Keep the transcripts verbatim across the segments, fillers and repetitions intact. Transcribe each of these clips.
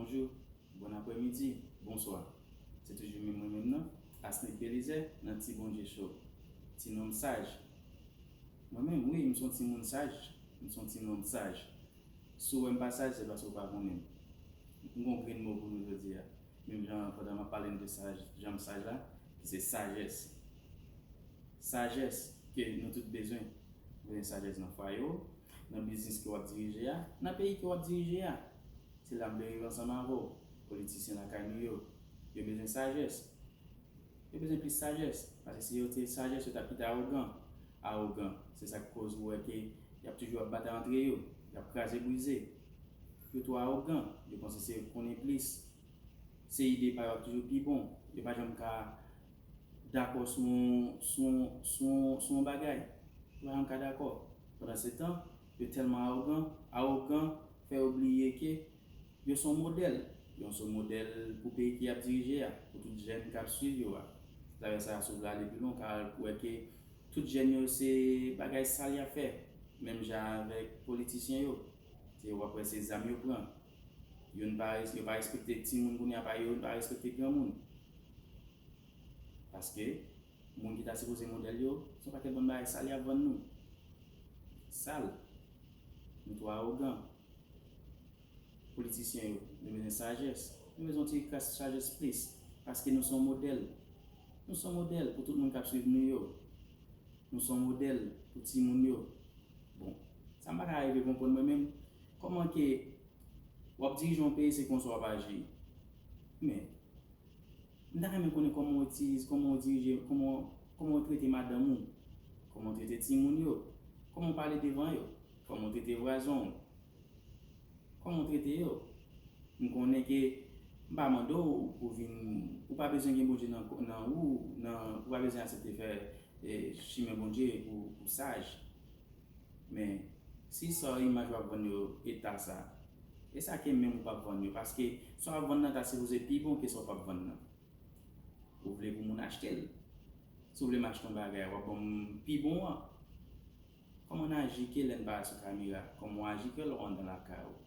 Bonjou, bon aprèmidi, bonswa. Se toujou menm mwen menm nan, Asnick Belizaire nan Ti Bondye Show. Ti nonm saj. Mwen menm, wi, m se yon timoun saj. M se yon ti nonm saj. Si w wè m pa saj, se paske w pa konnen m. M gen yon grenn mo pou nou jodi a. Menm jan pandan m ap pale n de saj, jan m saj la, ki se sajès. Sajès ke nou tout bezwen. Ou bezwen sajès nan fwaye w, nan biznis ke w ap dirije a, nan peyi ke w ap dirije a. Se la m vle rive ansanm avè w. Politisyen lakay nou yo, yo bezwen sajès. Yo bezwen plis sajès. Paske si yo te sajès, yo t ap kite awogan. Awogan, se sa k koz ou wè ke y ap toujou ap batay antre yo, y ap kraze brize. Yo twò awogan, yo panse se yo k konnen plis. Se ide pa yo ap toujou pi bon. Yo pa janm ka dakò sou yon, sou yon, sou yon, sou yon bagay. Yo pa janm ka dakò. Pandan se tan, yo tèlman awogan, awogan fè yo bliye ke yo se yon modèl. Yo se yon modèl pou peyi ki ap dirije a, pou tout jèn k ap swiv yo a. Atravè sa, si w vle ale pi lwen, w ka wè ke tout jèn yo se bagay sal y ap fè. Menm jan avèk politisyen yo. Se, w ap wè se zam yo pran. Youn pa, yo pa respekte timoun kounye a, pa yo, youn pa respekte granmoun. Paske moun ki ta sipoze modèl yo, se yon pakèt bann bagay sal y ap vann nou. Sal. Nou twò awogan. Politisyen yo, nou bezwen sajès. Nou bezwen yon ti kras sajès plis. Paske nou se yon modèl. Nou se yon modèl pou tout moun k ap swiv nou yo. Nou se yon modèl pou timoun yo. Bon, sa m pa ka rive konprann mwen menm. Kòman ke w ap dirije yon peyi, se konsa w ap aji? Men, m ta renmen konnen kòman w itilize, kòman w dirije, kòman, kòman w trete madanm ou, kòman w trete timoun yo, kòman w pale devan yo, kòman w trete vwazen w, kòman w trete yo. M konnen ke m pa mande w pou vin, ou pa bezwen gen Bondye nan, nan ou, nan, ou pa bezwen aksepte fè e, chimen Bondye pou, pou saj. Men, si sa w imaj w ap vann yo eta sa, e sa ke menm ou p ap vann yo, paske sa w ap vann nan ta sipoze pi bon ke sa w p ap vann nan. Ou vle pou moun achte l. Si w vle m achte yon bagay, w ap ban m pi bon an. Kòman n aji ke lè n pa sou kamera? Kòman w aji ke lè w anndan lakay ou?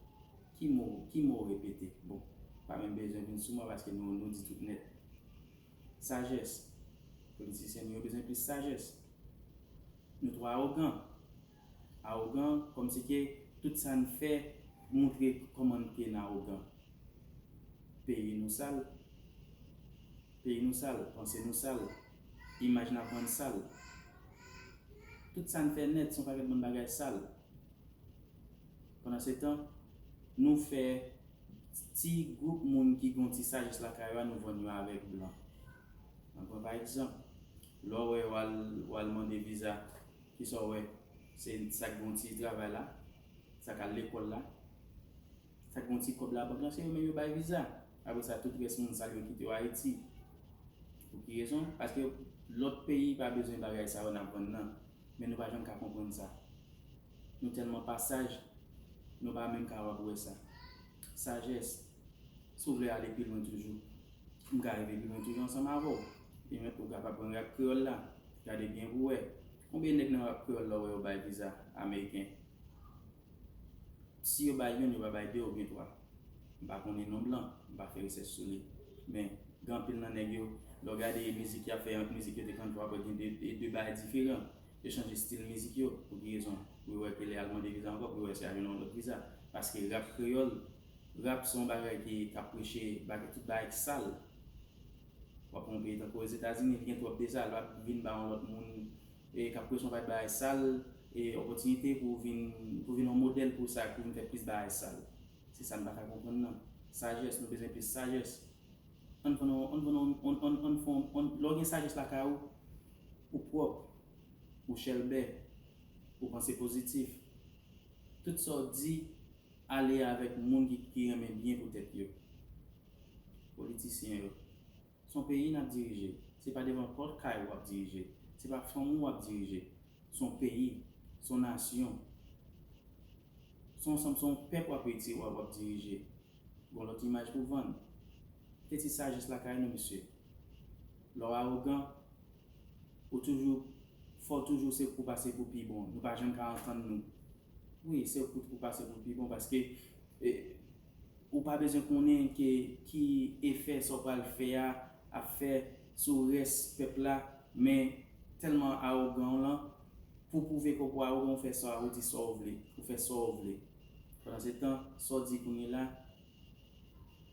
Ki mo, ki mo w repete? Bon, pa menm bezwen vin sou mwen paske nou, nou di tout nèt. Sajès. Politisyen nou yo bezwen plis sajès. Nou twò awogan. Awogan, kòmsi ke tout sa n fè montre kòman n ke n awogan. Peyi nou sal. Peyi nou sal, panse nou sal, imaj n ap vann sal. Tout sa n fè nèt se yon pakèt bann bagay sal. Pandan se tan, nou fè ti gwoup moun ki gen yon ti sajès lakay yo a, nou vann yo avèk blan. Mwen pran pa egzanp, lè w wè w al, w al mande viza, kisa w wè? Se sa k gen yon ti travay la, sa k al lekòl la, sa k gen yon ti kòb labank la, se yo menm yo bay viza. Apre sa, tout rès moun sal yo kite yo Ayiti. Pou ki rezon? Paske lòt peyi pa bezwen bagay sa yo n ap vann nan. Men nou pa janm ka konprann sa. Nou tèlman pa saj, nou pa menm kapab wè sa. Sajès. Si w vle ale pi lwen toujou, m ka rive pi lwen toujou ansanm avè w. Epi menm ou kapab pran rap kreyòl la. Gade byen pou w wè. Konbyen nèg nan rap kreyòl la w wè yo bay viza ameriken? Si yo bay youn, yo pa bay de oubyen twa. M pa konnen non blan, m pa fè rechèch sou li. Men, gen anpil nan nèg yo, lè w gade mizik y ap fè, ant mizik yo te konn fè, w ap wè gen de, de, de bagay diferan. Yo chanje estil mizik yo. Pou ki rezon? Pou yo wè ke lè y al mande viza ankò, pou yo wè si y a jwenn yon lòt viza. Paske rap kreyòl, rap se yon bagay ki, k ap preche bagay, tout bagay ki sal. W ap wè yon peyi tankou Ozetazini, li gen twòp de sa, l ap vin ba yon lòt moun, e, k ap preche yon pakèt bagay sal, e, opòtinite pou w vin, pou w vin yon modèl pou sa, pou w vin fè plis bagay sal. Se sa n pa ka konprann nan. Sajès, nou bezwen plis sajès. Ann vann, ann vann, ann, ann, ann fè, ann, lè w gen sajès lakay ou, ou pwòp, ou chèlbè, ou panse pozitif. Tout sa w di, ale avèk moun ki, ki renmen byen pou tèt yo. Politisyen yo. Se yon peyi n ap dirije. Se pa devan pòt kay ou w ap dirije. Se pa fanmi w w ap dirije. Se yon peyi. Se yon nasyon. Se yon, se yon, se yon pèp w ap retire, w ap, w ap dirije. Gon lòt imaj pou vann. Kite ti sajès lakay nou, mesye. Lè w awogan, ou toujou, fò w toujou se pou pase pou pi bon. Nou pa janm ka antann nou. Wi, se pou, pou pase pou pi bon, paske, e, Ou pa bezwen konnen ke ki efè sa w pral fè a ap fè sou rès pèp la, men tèlman awogan w lan, pou pwouve ke w awogan, ou fè sa, ou di sa w vle, ou fè sa w vle. Pandan se tan, sa w di kounye la,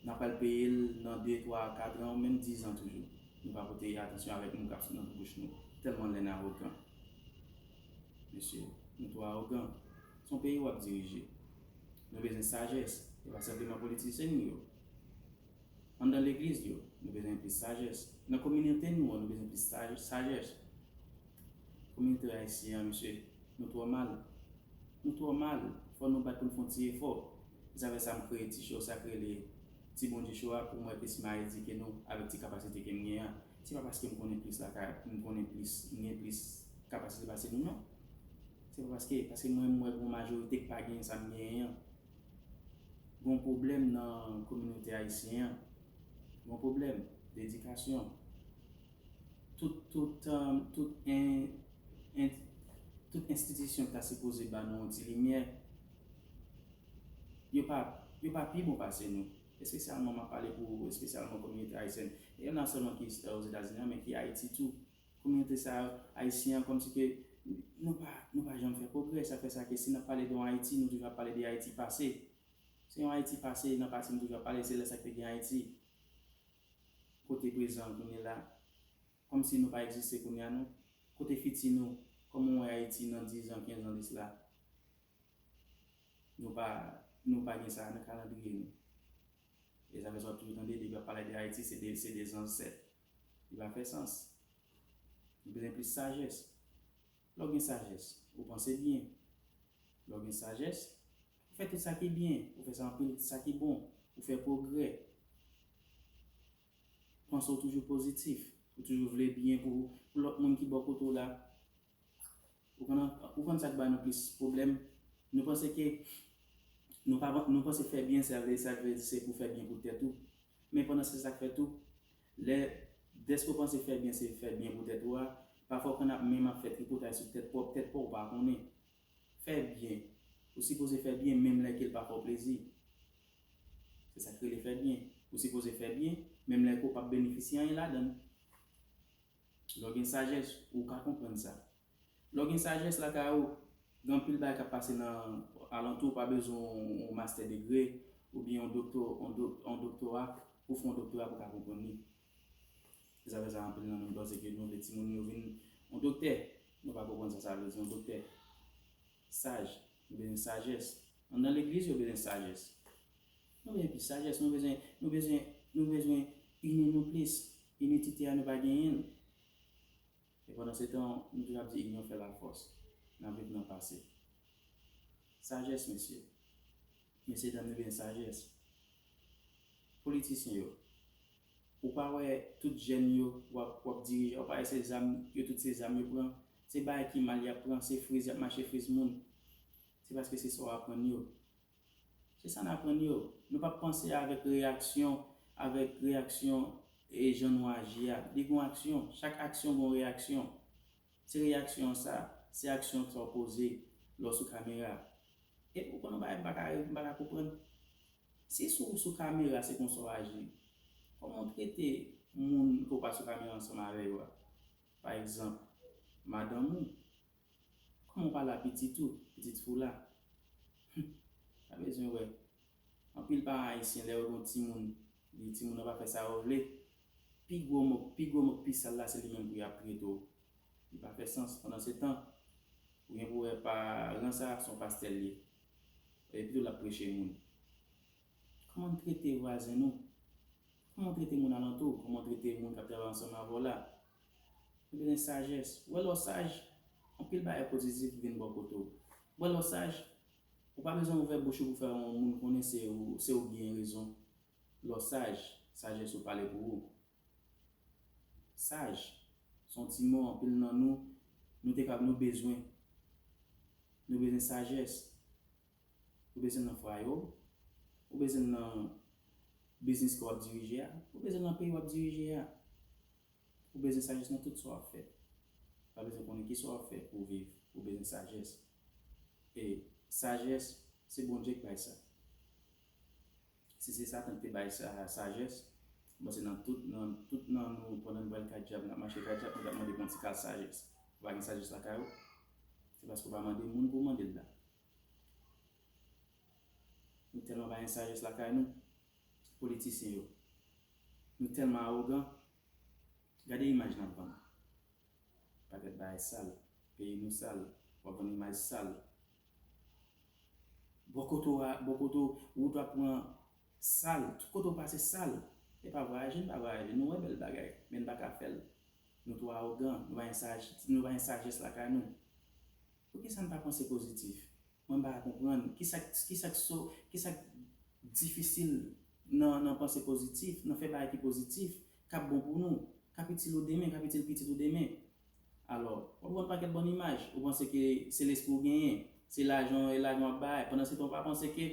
n ap pral peye l nan de, twa, kat an, menm diz an toujou. Nou pa pote atansyon avèk mo k ap sot nan bouch nou, tèlman lè n awogan. Mesye, nou twò awogan. Se yon peyi w ap dirije. Nou bezwen sajès. E pa senpleman politisyen nou yo. Anndan legliz yo, nou bezwen plis sajès. Nan kominote nou an, nou bezwen plis saj-, sajès. Kominote ayisyen an, mesye, nou twò mal. Nou twò mal. Fò nou bat pou n fè yon ti efò. Se sa fè sa m kreye ti show sa k rele Ti Bondye Show a pou m wè ke si m a edike nou avèk ti kapasite ke m genyen an. Se pa paske m konnen plis lakay, m konnen plis, m gen plis kapasite pase nou, non. Se pa paske, paske mwen, m wè gon majorite k pa genyen sa m genyen an. Gon pwoblèm nan kominote ayisyen an. Gon pwoblèm dedikasyon. Tout, tout, um, tout en, en, tout enstitisyon ki ta sipoze ba nou yon ti limyè, yo pa, yo pa pi bon pase nou. Espesyalman, m ap pale pou, espesyalman, kominote ayisyèn. E pa sèlman ki, eh, Ozetazini an, men ki Ayiti tou. Kominote sa yo, ayisyen an, kòmsi ke nou pa, nou pa janm fè pwogrè. Sa fè sa ke si n ap pale de yon Ayiti, nou toujou ap pale de Ayiti pase. Se yon Ayiti pase, nan pase nou toujou ap pale, se lè sa k te gen Ayiti. Kote prezan an kounye la, kòmsi nou pa egziste kounye a, non. Kote fiti nou, kòman w wè Ayiti nan diz an, kenz an de sila? Nou pa, nou pa gen sa nan kalandriye nou. E sa fè sa w ap toujou tande, depi y ap pale de Ayiti, se de, se de zansèt. Li pa fè sans. Nou bezwen plis sajès. Lè w gen sajès, ou panse byen. Lè w gen sajès, ou fè tout sa ki byen, ou fè sa anpil, sa ki bon, ou fè pwogrè. Panse w toujou pozitif, ou toujou vle byen pou, pou lòt moun ki bò kote w la. Ou konn, ou konn sa k ba nou plis pwoblèm? Nou panse ke, nou pa, nou panse fè byen, sa vle, sa vle di se pou fè byen pou tèt ou. Men pandan se sa k fè tou, lè, dèske w panse fè byen se fè byen pou tèt ou a, pafwa w konn ap menm ap fè tripotay sou tèt pwòp tèt pa w, ou pa konnen. Fè byen. Ou sipoze fè byen menm lè ke l pa fè w plezi. Se sa k rele fè byen. Ou sipoze fè byen menm lè ke w p ap benefisye anyen ladan l. Lè w gen sajès, ou ka konprann sa. Lè w gen sajès lakay ou, gen anpil bagay k ap pase nan alantou, ou pa bezwen yon, yon mastè degre oubyen yon dokto-, yon dok-, yon doktora pou fè yon doktora pou w ka konprann li. Se sa fè sa anpil nan nou panse ke nou vle timoun yo vin yon doktè. Nou pa konprann sa sa vle di yon doktè. Saj, nou bezwen sajès. Anndan legliz yo bezwen sajès. Nou bezwen plis sajès, nou bezwen, nou bezwen, nou bezwen ini nou plis. Initite a nou pa genyen l. E pandan se tan, nou toujou ap di inyon fè lafòs. N ap viv nan pase. Sajès, mesye. Mesye dam, nou bezwen sajès. Politisyen yo, ou pa wè tout jèn yo w ap, w ap dirije, ou pa wè se zam, yo tout se zam yo pran, se bagay ki mal y ap pran, se friz y ap mache friz moun. Se paske se sa w aprann yo. Se sa n aprann yo. Nou p ap panse avèk reyaksyon, avèk reyaksyon e jan nou aji a. Li gon aksyon. Chak aksyon gon reyaksyon. Se reyaksyon sa, se aksyon sa w poze lè w sou kamera. E ou konn yon bagay m pa ka, m pa ka konprann? Si sou, sou kamera se konsa w aji, kòman w trete moun ke w pa sou kamera ansanm avè yo a? Pa egzanp, madanm ou. Kòman w pale a pitit ou, pitit fi w la? Humm, pa bezwen wè. Anpil paran ayisyen, lè yo gen yon timoun, li, timoun nan pa fè sa yo vle, pi gwo mo, pi gwo mo k pi sal la, se li menm pou y ap trete w. Li pa fè sans. Pandan se tan, ou gen pou wè paran sa a, se yon pastè l ye. E pito l ap preche moun. Kòman n trete vwazen nou? Kòman w trete moun alantou w? Kòman w trete moun k ap travay ansanm avè w la? Nou bezwen sajès. Ou wè lè w saj, anpil bagay pozitif vin bò kote w. Ou wè lè w saj, ou pa bezwen ouvè bouch ou pou fè yon moun konnen se ou, se ou k gen rezon. Lè w saj, sajès ou pale pou ou. Saj, se yon ti mo anpil nan nou, nou te kab, nou bezwen. Nou bezwen sajès. Ou bezwen nan fwaye w, ou bezwen nan biznis ke w ap dirije a, ou bezwen nan peyi w ap dirije a. Ou bezwen sajès nan tout sa w ap fè. Ou pa bezwen konnen kisa w ap fè pou w viv. Ou bezwen sajès. E sajès, se Bondye k bay sa. Si se Satan ki te bay sa, sajès, bon, se nan tout, nan tout nan nou, pandan nou pral ka djab, n ap mache ka djab, nou t ap mande pou yon ti kal sajès. Ou pa gen sajès lakay ou? Se paske ou pa mande moun pou mande l la. Nou tèlman pa gen sajès lakay nou, politisyen yo. Nou tèlman awogan. Gade imaj n ap vann. Pakèt bagay sal. Peyi nou sal. W ap vann imaj sal. Bò kote w a, bò kote w, wout w ap pran sal. Tout kote w pase sal. E pa vwayaje, n pa vwayaje. Nou wè bèl bagay, men n pa ka fè l. Nou twò awogan, nou pa gen saj-, nou pa gen sajès lakay nou. Poukisa n pa panse pozitif? Mwen pa ka konprann. Kisa, kisa k so, kisa k difisil nan, nan panse pozitif, nan fè bagay ki pozitif, k ap bon pou nou, k ap itil ou demen, k ap itil pitit ou demen? Alò, w ap pran pakèt bòn imaj, ou panse ke se lespri w genyen, se lajan, e lajan w ap bay, pandan se tan w pa panse ke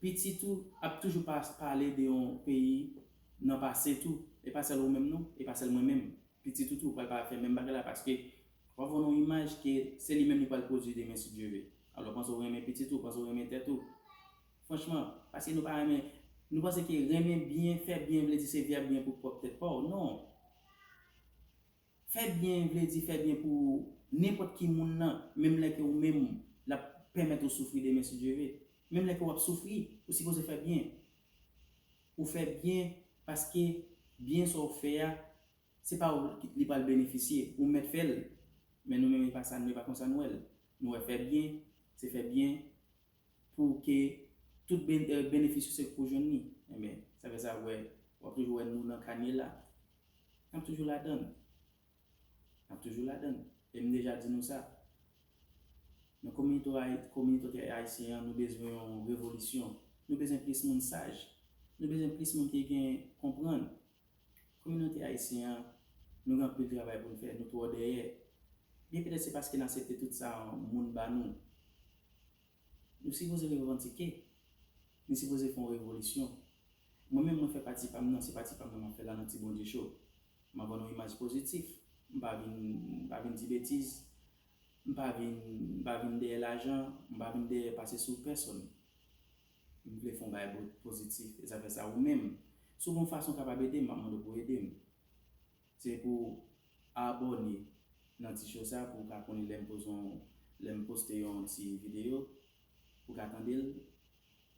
pitit ou ap toujou pa-, pale de yon peyi nan pase tou. E pa sèl ou menm non, e pa sèl mwen menm. Pitit ou tou pral pa fè menm bagay la paske w ap vann yon imaj ke se li menm li pral pwodui demen si Dye ve. Alò, panse w renmen pitit ou, panse w renmen tèt ou. Franchman, paske nou pa renmen, nou panse ke renmen byen, fè byen vle di se vye byen pou pwòp tèt pa w. Non. Fè byen vle di fè byen pou nenpòt ki moun nan, menm lè ke ou menm, l ap pèmèt ou soufri demen si Dye ve. Menm lè ke w ap soufri, ou sipoze fè byen. Ou fè byen paske byen sa w fè a, se pa ou ki, li pral benefisye, ou mèt fè l. Men nou menm, e pa sa, nou, e pa konsa nou wè l. Nou wè fè byen, se fè byen pou ke tout ben-, eh, benefis yo se pou jwenn li. Enben, sa fè sa, w wè, w ap toujou wè nou nan kanye la. N ap toujou ladann. N ap toujou ladann. E m deja di nou sa. Nan kominote ayi-, kominote ayisyen an, nou bezwen yon revolisyon. Nou bezwen plis moun saj. Nou bezwen plis moun ki gen konprann. Kominote ayisyen an, nou gen anpil travay pou n fè, nou twò dèyè. Byen petèt se paske n aksepte tout sa moun ba nou. Nou sipoze revandike. Nou sipoze fè yon revolisyon. Mwen menm, mwen fè pati pa m nan, se pati pa m nan m ap fè la nan ti Bondye cho. M ap vann yon imaj pozitif. M pa vin, m pa vin di betiz. M pa vin, m pa vin dèyè lajan. M pa vin dèyè pase sou pèsonn. M vle fè yon bagay po-, pozitif. E sa fè sa ou menm, si w gen yon fason w kapab ede m, m ap mande w pou w ede m. Se pou abòne nan ti cho sa pou w ka konnen lè m poze yon, lè m poste yon ti videyo, pou w ka tande l.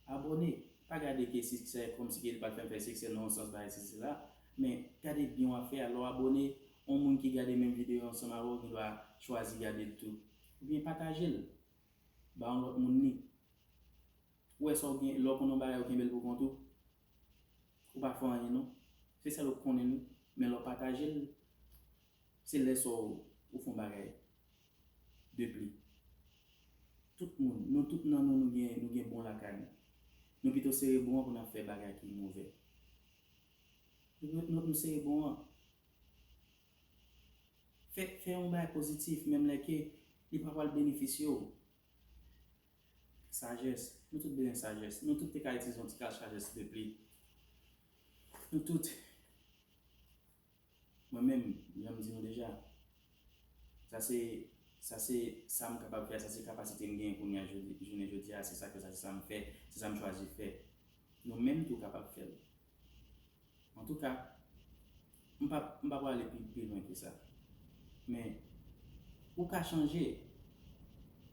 Abòne. Pa gade ke siksè, kòmsi ke li pral fè m fè siksè nan yon sans bagay sesi la. Men gade byen w ap fè a. Lè w abòne, yon moun ki gade menm videyo ansanm avè w gendwa chwazi gade l tou. Oubyen pataje l ba yon lòt moun li. Ou wè sa w gen, lè w konn yon bagay ou kenbe l pou kont ou. Ou pa fè anyen non. Se sèl ou konnen wi. Men lè w pataje l, se lè sa w, ou fè yon bagay de pli. Tout moun, nou tout nan nou, nou gen, nou gen bon lakay nou. Nou pito sere bon an pou n ap fè bagay ki movè. Nou, nou, nou sere bon an. Fè, fè yon bagay pozitif, menm lè ke li pa pral benefisye w. Sajès. Nou tout bezwen sajès. Nou tout te ka itilize yon ti kal sajès de pli. Nou tout. Mwen menm, jan m di nou deja, sa se, sa se sa m kapab fè, sa se kapasite m genyen kounye a jodi, jounen jodi a, se sa k fè, sa se sa m fè, se sa m chwazi fè. Nou menm tou kapab fè l. Antouka, m p ap, m p ap prale pi, pi lwen ke sa. Men, ou ka chanje.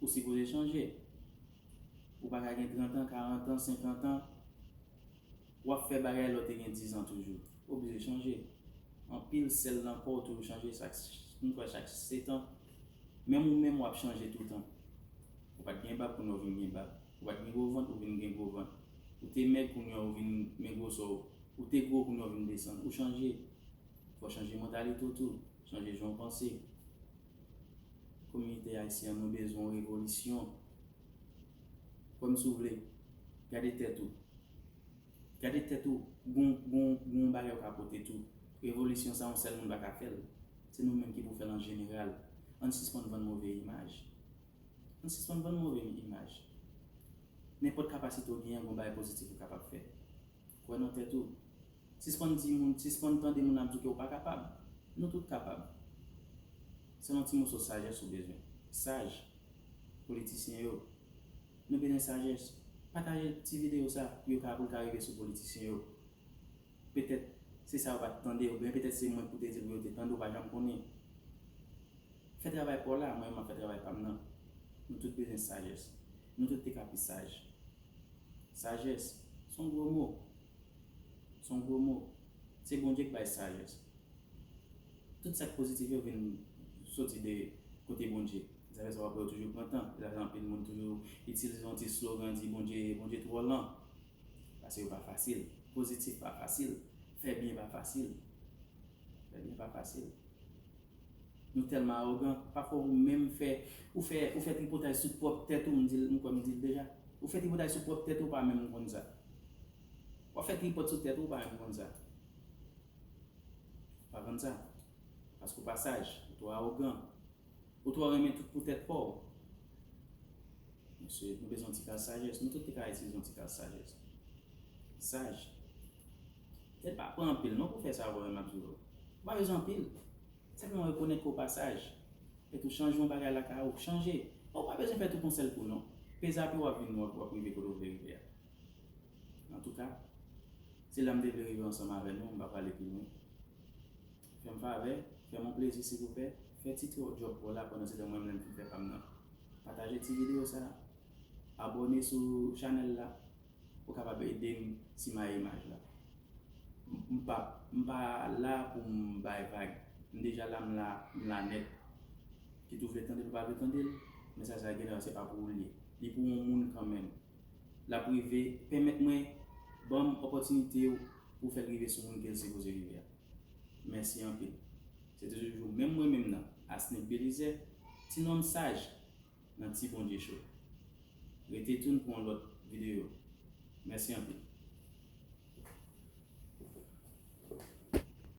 Ou sipoze chanje. Ou pa ka gen trant an, karant an, senkant an, w ap fè bagay lè w te gen diz an toujou. Ou oblije chanje. Anpil sèl nan kò w toujou chanje, chak, m kwè chak sèt an. Menm ou menm w ap chanje toutan. Ou pa t gen bab, kounye a w vin gen bab. Ou pa t gen gwo vant, ou vin gen gwo vant. Ou te mèg, kounye a w vin men gwosè w. Ou te gwo, kounye a w vin desann. Ou chanje. Fò w chanje mantalite w tou. Chanje jan w panse. Kominote ayisyen an, nou bezwen yon revolisyon. Kwè m si w vle. Gade tèt ou. Gade tèt ou. Gon, gon, gon bagay ou ka pote tou. Revolisyon sa, yon sèl moun pa ka fè l. Se nou menm ki pou fè l an jeneral. Ann sispann vann move imaj. Ann sispann vann move imaj. Nenpòt kapasite w genyen, gon bagay pozitif ou kapab fè. Kwè nan tèt ou. Sispann di moun, sispann tande moun ap di w ke w pa kapab. Nou tout kapab. Se yon ti moso sajès ou bezwen. Saj, politisyen yo, nou bezwen sajès. Pataje ti videyo sa pou yo ka, pou l ka rive sou politisyen yo. Petèt se sa yo pa t tande, oubyen petèt se mwen pou te di l pou yo te tande, ou pa janm konnen. Fè travay pa w la, mwen menm m ap fè travay pa m nan. Nou tout bezwen sajès. Nou tout te ka pi saj. Sajès, se yon gwo mo. Se yon gwo mo. Se Bondye k bay sajès. Tout sa k pozitif yo vin soti de kote Bondye. Se sa fè w ap wè yo toujou pran tan. Se sa fè anpil moun toujou itilize yon ti slogan, di Bondye, Bondye twò lan. Paske yo pa fasil. Pozitif pa fasil. Fè byen pa fasil. Fè byen pa fasil. Nou tèlman awogan, pafwa ou menm fè, ou fè, ou fè tripotay sou pwòp tèt ou, m di l, m kwè m di l deja. Ou fè tripotay sou pwòp tèt ou, ou pa menm konn sa. W ap fè tripòt sou tèt ou, ou pa menm konn sa. Ou pa konn sa. Paske ou pa saj, ou twò awogan. Ou twò renmen tout pou tèt pa w. Mesye, nou bezwen yon ti kal sajès. Nou tout te ka itilize yon ti kal sajès. Saj. E pa pran anpil non pou fè sa, vre, m ap di w. Ou pa bezwen anpil. Senpleman rekonèt ke w pa saj. E tou chanje yon bagay lakay ou, chanje. Ou pa bezwen fè tout yon sèl kou non. Peze a pye w ap vin, w ap, w ap rive kote w vle rive a. Antouka, se la m te vle rive ansanm avè nou, m pa prale pi lwen. Fè m favè, fè m yon plezi silvouplè, fè ti djòb pa w la pandan se tan mwen menm m fin fè pa m nan. Pataje ti videyo sa, abòne sou chanèl la, pou w kapab ede m simaye imaj la. M, m pa, m pa la pou m bay vag. M deja la, m la, m la nèt. Kit ou vle tande l, ou pa vle tande l, mesaj sa genlè se pa pou ou l ye. Li pou yon moun kanmenm. L ap rive, pèmèt mwen, ban m opòtinite pou fè l rive sou moun ke l sipoze rive a. Mèsi anpil. Se te toujou menm mwen menm nan, Asnick Belizaire, ti nonm saj nan Ti Bondye Show. Rete tune pou yon lòt videyo. Mèsi anpil.